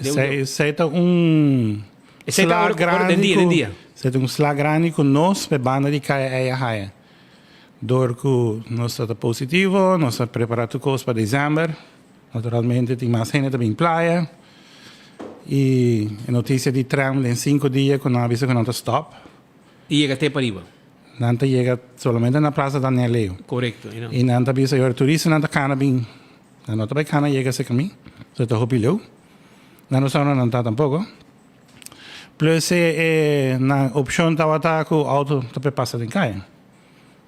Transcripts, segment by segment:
Esei ta un sla grandi ku esei ta un sla grandi ku nos pa e banda di kaya ei a haya. Dor ku nos ta ta positivo, nos a prepara tur kos pa december. Naturalmente tin mas hende ta bin playa. I e notisia di tram den sinku dia ku nan a bisa ku nan ta stop. I yega te pariba. Nan ta yega solamente na Plaza Daniel Leo. Korekto. I nan ta bisa e turistanan ta kana bin. Nan no ta bai kana yega serka mi, so ta hopi leu. Nan no sa unda nan ta tampoko. Plus e e nan opshon tabata ku outo ta por pasa den kaya.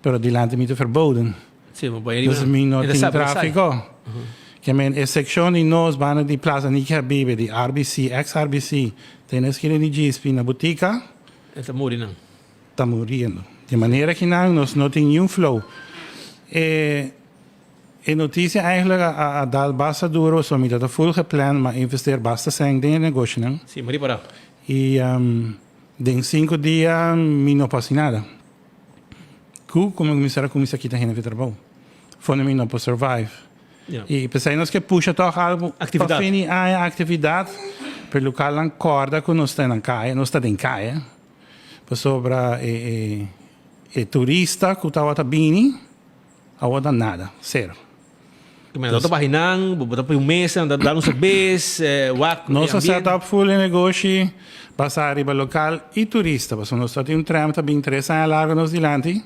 Pero dilanti mi ta verboden. Sí, ma bai riba. Dus mi no tin trafiko. Ke men e sekshon di nos banda di Plaza Niki Habibe, di RBC, ex RBC, te na eskina di Djispi na Botika. E ta muri nan. Ta muriendo. Di manera ki nan nos no tin niun flow. E E noticia eigenlijk a dal basta duro, so mi ta ta full gepland, m'a investeer basta sèn den e negoshinan. Sí, m'a ripará. I den sinku dia mi no por hasi nada. Ku komo mi mester a kuminsá kita hende fi trabou. Fondo mi no por survive. I p'esei nos ke pusha tòg algu pa fin di aña aktividat, pa e lokalnan kòrda ku nos ta nan kaya, nos ta den kaya, pasobra e turista ku tabata bini, Awor ta nada, sero. Bo ta baha nan, bo ta pui un mesa, nan ta dal un serbes, wak e Nos a set up full e negoshi basa riba lokal i turista, pasobra nos ta tin un tram ta bin tres aña largo nos dilanti,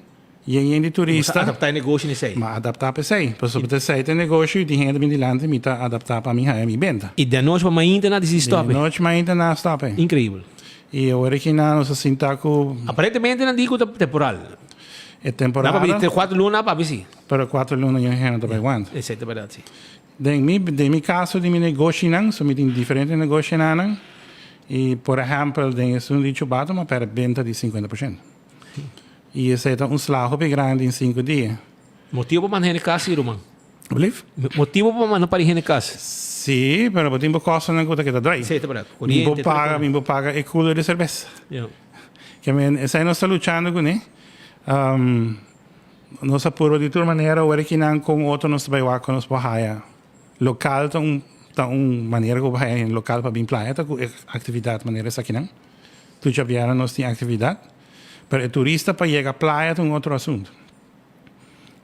yen yen di turista. Bo sa adapta e negoshi na esei? M'a adapta pa esei, pasobra ta esei ta e negoshi i tin hende bin dilanti, mi ta adapta pa mi haña mi benta. I di anochi pa mainta nan a disidi stop e? Di anochi mainta nan a stop e. Increibel. I awor aki nan nos a sinta ku. Aparentemente nan di ku ta temporal. E temporada. Nan papia di 4 luna papia si. Pero 4 luna yo hende ta bai wanta. Esei ta berdad si. Den mi den mi caso di mi negoshinan, so mi tin diferente negoshinan y por ehempel den esun di Chubato mi a perde benta di 50%. Y esei ta un sla hopi grandi in 5 dia. Motibo pa manda hende cas si ruman. Blief? Motibo pa manda pari hende cas. Si, pero bo tin bo kostonan ku ta keda drai. Si, ta berdad. Mi bo paga, mi bo paga e cooler di serbes. Ja. Ke men esei nos ta luchando kuné. Nos a purba di tur manera ora ki nan kon otro nos ta bai wak ku nos por haya lokal ta un ta un manera ku bo haya hende lokal pa bin playa ta ku e aktividat manera esakinan. Tur djabièrnè nos tin aktividat, pero e turista pa yega playa ta un otro asuntu.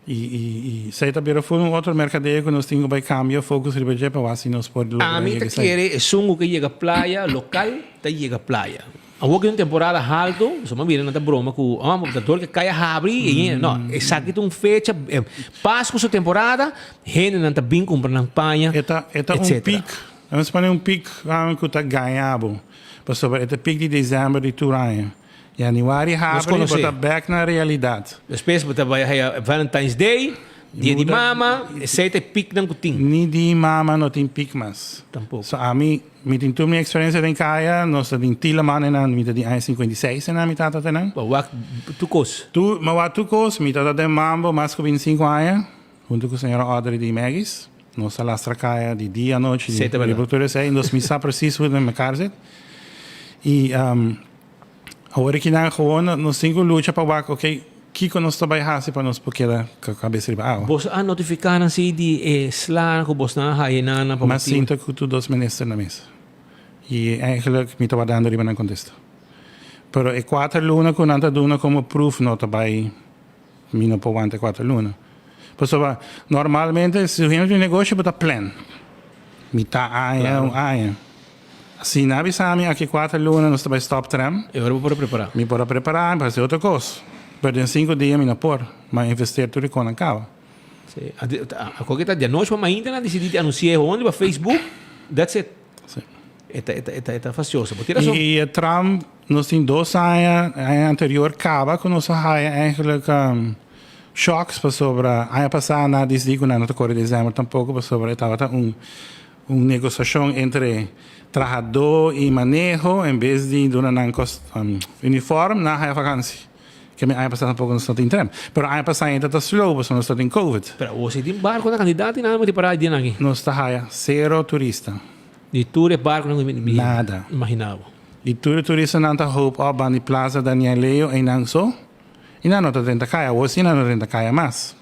I i i esei ta bira full un otro merkadeo ku nos tin ku bai kambia fokus riba dje pa wak si nos por logra Ami yega ta esei. kere esun ku ke yega playa lokal ta yega playa. Awor ku e un temporada haltu, so mi a mira nan ta broma ku oh ta dor ku e kaya habri i no esaki ta un fecha Pasku su temporada hendenan ta bin kumpra nan paña E ta e ta un etcetera. pik, nos pone un pik ku ta gaña bo pasobra e ta pik di december di tur aña. Januari Nos habri bo konosé. ta bek na realidat. Despues bo ta bai haya Valentine's Day, dia di mama, esei ta e piknan ku tin. Ni di mama no tin pik mas. Tampoko. So ami, mi tin tur mi eksperensia den kaya, nos ta tin tila manenan, mi ta di aña 56 enan mi tata tenan. Bo wak tur kos. Tur, mi wak tur kos, mi tata den mambo mas ku 25 aña, huntu ku señora Audrey di Maggie's. Nos ta lastra kaya di dia anochi, Esei ta berdad. di tur esei, nos mi sa presis hoe den mekaar zit. I Awor aki nan gewoon nos tin ku lucha pa wak ok kiko nos ta bai hasi pa nos por keda ku kabes riba awa. Boso a notifiká nan si di e sla ku bosnan a haya nan pa M'a motibu. sinta ku tur dos minister na mesa i eigenlijk mi ta wardando riba nan kontesta. Pero e kuater luna ku nan ta duna komo proof no ta bai mi no por wanta e kuater luna. Pasobra normalmente si hende tin negoshi bo ta plan mitá aña un aña. Si nan a bisa mi aki kuater luna nos ta bai stop tram. E ora bo por a prepará. Mi por a prepará, mi por hasi otro kos. Pero den sinku dia mi no por. Mi a investeer tur e konan kaba. Sí. A koke ta dianochi pa mainta nan disidí di anunsi'é hon riba Facebook. That's it. Sí. E ta, e ta, e ta, e ta fastioso. Bo tin rason. I e tram nos tin dos aña, aña anterior kaba ku nos a haya eigenlijk shocks pasobra aña pasá nan a disidí ku nan no ta kore desèmber tampoko pasobra e tabata un Un negosiashon entre trahadó i maneho en bes di duna nan uniform nan haya vakansi. Ke mi aña pasá tampoco nos no tin tren. Pero aña pasá ainda ta slow pasobra nos ta tin covid. Pero awor si tin barco na kantidat di nan ripará e dianan aki. Nos ta haya sero turista. Di tur e barconan ku mi Nada. imagina bo. I tur e turistanan ta hoop op banda di Plaza Daniel Leo einan so. I nan no ta drenta kaya. Awor si nan no drenta kaya mas.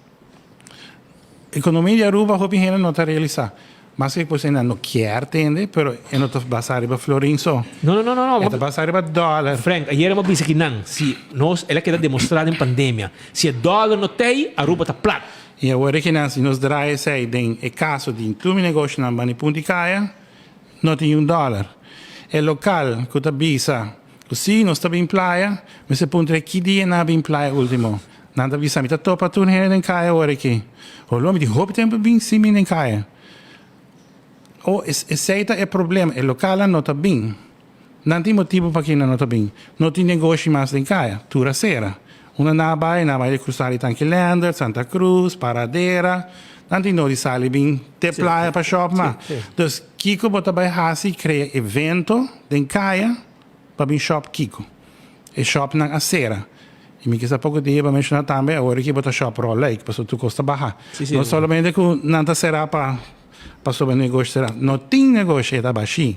Ekonomia di Aruba hopi hende no ta realisa. Mas ku bo no kier tende, pero e no ta basá riba florin so. No. E ta basá riba dòler. Frank, ayera mi a bisa ku no, si nos, el a keda demostrá den pandemia. Si e dòler no tin, Aruba ta plat. I awor ku nos, nos draai esei den e kaso di tur mi negoshinan band'i Punt'i Kaya, no tin $1. E lokal ku ta bisa, si nos ta bin Playa, mas e punto ta ki dia nan a bin Playa último. Nan ta bisa, mi ta topa tur hende den kaya awor aki. Olo, mi di hopi tempu bin sin bin den kaya. O, esei ta e problema, e lokal no ta bin. No tin motibu pa ku no ta bin. No tin negoshi mas den kaya, tur a sera. Unda nan a bai krusa Tanki Leendert, Santa Cruz, Paradera. No tin no di sali bin te Playa pa shop mas. Dus kiko bo ta bai hasi, krea evento den kaya pa bin shop kiko? E shopnan a sera. I mi ke poko dia pa menshoná tambe, awor ku bo ta shop rolek, paso tur kos ta baha. Si. No solamente ku nan ta sera pa sobre negoshi sera. No tin negoshi, ta bashí.